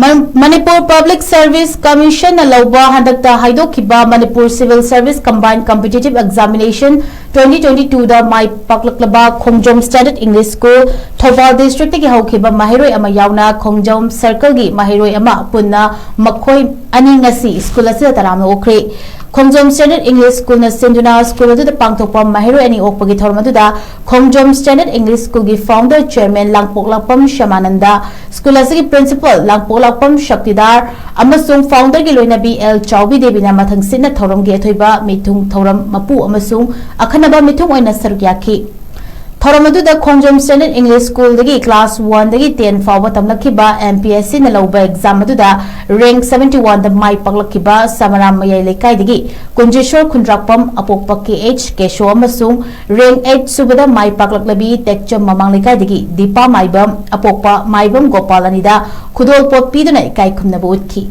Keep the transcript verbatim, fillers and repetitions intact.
ꯃ- Manipur public service ꯀꯃꯤꯁꯟꯅ ꯂꯧꯕ ꯍꯟꯗꯛꯇ ꯍꯥꯏꯗꯣꯛꯈꯤꯕ Manipur civil service combine competitive examination twenty twenty ꯇꯨꯗ ꯃꯥꯏ ꯄꯥꯛꯂꯛꯂꯕ ꯈꯣꯡꯖꯣꯝ ꯁ꯭ꯇꯦꯟꯗꯔꯗ ꯏꯪꯂꯤꯁ ꯁ꯭ꯀꯨꯜ, ꯊꯧꯕꯥꯜ ꯗꯤꯁꯇ꯭ꯔꯤꯛꯇꯒꯤ ꯍꯧꯈꯤꯕ ꯃꯍꯩꯔꯣꯏ ꯑꯃ ꯌꯥꯎꯅ ꯈꯣꯡꯖꯣꯝ ꯁꯔꯀꯜꯒꯤ ꯃꯍꯩꯔꯣꯏ ꯑꯃ ꯄꯨꯟꯅ ꯃꯈꯣꯏ ꯑꯅꯤ ꯉꯁꯤ ꯁ꯭ꯀꯨꯜ ꯑꯁꯤꯗ ꯇꯔꯥꯝꯅ ꯑꯣꯛꯈ꯭ꯔꯦ꯫ ꯈꯣꯡꯖꯣꯝ ꯁ꯭ꯇꯦꯟꯗꯔꯗ ꯏꯪꯂꯤꯁ ꯁ꯭ꯀꯨꯜꯅ ꯁꯤꯟꯗꯨꯅ ꯁ꯭ꯀꯨꯜ ꯑꯗꯨꯗ ꯄꯥꯡꯊꯣꯛꯄ ꯃꯍꯩꯔꯣꯏ ꯑꯅꯤ ꯑꯣꯛꯄꯒꯤ ꯊꯧꯔꯝ ꯑꯗꯨꯗ ꯈꯣꯡꯖꯣꯝ ꯁ꯭ꯇꯦꯟꯗꯔꯗ ꯏꯪꯂꯤꯁ ꯁ꯭ꯀꯨꯜꯒꯤ ꯐꯥꯎꯟꯗꯔ ꯆꯦꯌꯔꯃꯦꯟ ꯂꯥꯡꯄꯣꯛꯂꯥꯛꯄꯝ ꯁ꯭ꯌꯥꯃꯥꯅꯟꯗ, ꯁ꯭ꯀꯨꯜ ꯑꯁꯤꯒꯤ ꯄ꯭ꯔꯤꯟꯁꯤꯄꯜ ꯂꯥꯡꯄꯣꯛꯂꯥꯛꯄꯝ ꯁꯛꯇꯤꯗꯥꯔ ꯑꯃꯁꯨꯡ ꯐꯥꯎꯟꯗꯔꯒꯤ ꯂꯣꯏꯅꯕꯤ ꯑꯦꯜ ꯆꯥꯎꯕꯤ ꯗꯦꯕꯤꯅ ꯃꯊꯪꯁꯤꯠꯅ ꯊꯧꯔꯝꯒꯤ ꯑꯊꯣꯏꯕ ꯃꯤꯊꯨꯡ ꯊꯧꯔꯝ ꯃꯄꯨ ꯑꯃꯁꯨꯡ ꯑꯈꯟꯅꯕ ꯃꯤꯊꯨꯡ ꯑꯣꯏꯅ ꯁꯔꯨꯛ ꯌꯥꯈꯤ꯫ ꯊꯧꯔꯝ ꯑꯗꯨꯗ ꯈꯣꯡꯖꯣꯝ ꯁ꯭ꯇꯦꯟꯗꯔꯗ ꯏꯪꯂꯤꯁ ꯁ꯭ꯀꯨꯜꯗꯒꯤ ꯀ꯭ꯂꯥꯁ ꯋꯥꯟꯗꯒꯤ ꯇꯦꯟ ꯐꯥꯎꯕ ꯇꯝꯂꯛꯈꯤꯕ ꯑꯦꯝ ꯄꯤ ꯑꯦꯁ ꯁꯤꯅ ꯂꯧꯕ ꯑꯦꯛꯖꯥꯝ ꯑꯗꯨꯗ ꯔꯦꯡꯛ ꯁꯚꯦꯟꯇꯤ ꯋꯥꯟꯗ ꯃꯥꯏ ꯄꯥꯛꯂꯛꯈꯤꯕ ꯁꯃꯔꯥꯝ ꯃꯌꯥꯏ ꯂꯩꯀꯥꯏꯗꯒꯤ ꯀꯨꯟꯖꯦꯁꯣꯔ ꯈꯨꯟꯗ꯭ꯔꯥꯛꯄꯝ ꯑꯄꯣꯛꯄ ꯀꯦ ꯑꯩꯆ ꯀꯦꯁꯣ ꯑꯃꯁꯨꯡ ꯔꯦꯡꯛ ꯑꯩꯠ ꯁꯨꯕꯗ ꯃꯥꯏ ꯄꯥꯛꯂꯛꯂꯕꯤ ꯇꯦꯛꯆꯝ ꯃꯃꯥꯡ ꯂꯩꯀꯥꯏꯗꯒꯤ ꯗꯤꯄꯥ ꯃꯥꯏꯕꯝ ꯑꯄꯣꯛꯄ ꯃꯥꯏꯕꯝ ꯒꯣꯄꯥꯜ ꯑꯅꯤꯗ ꯈꯨꯗꯣꯜꯄꯣꯠ ꯄꯤꯗꯨꯅ ꯏꯀꯥꯏ ꯈꯨꯝꯅꯕ ꯎꯠꯈꯤ꯫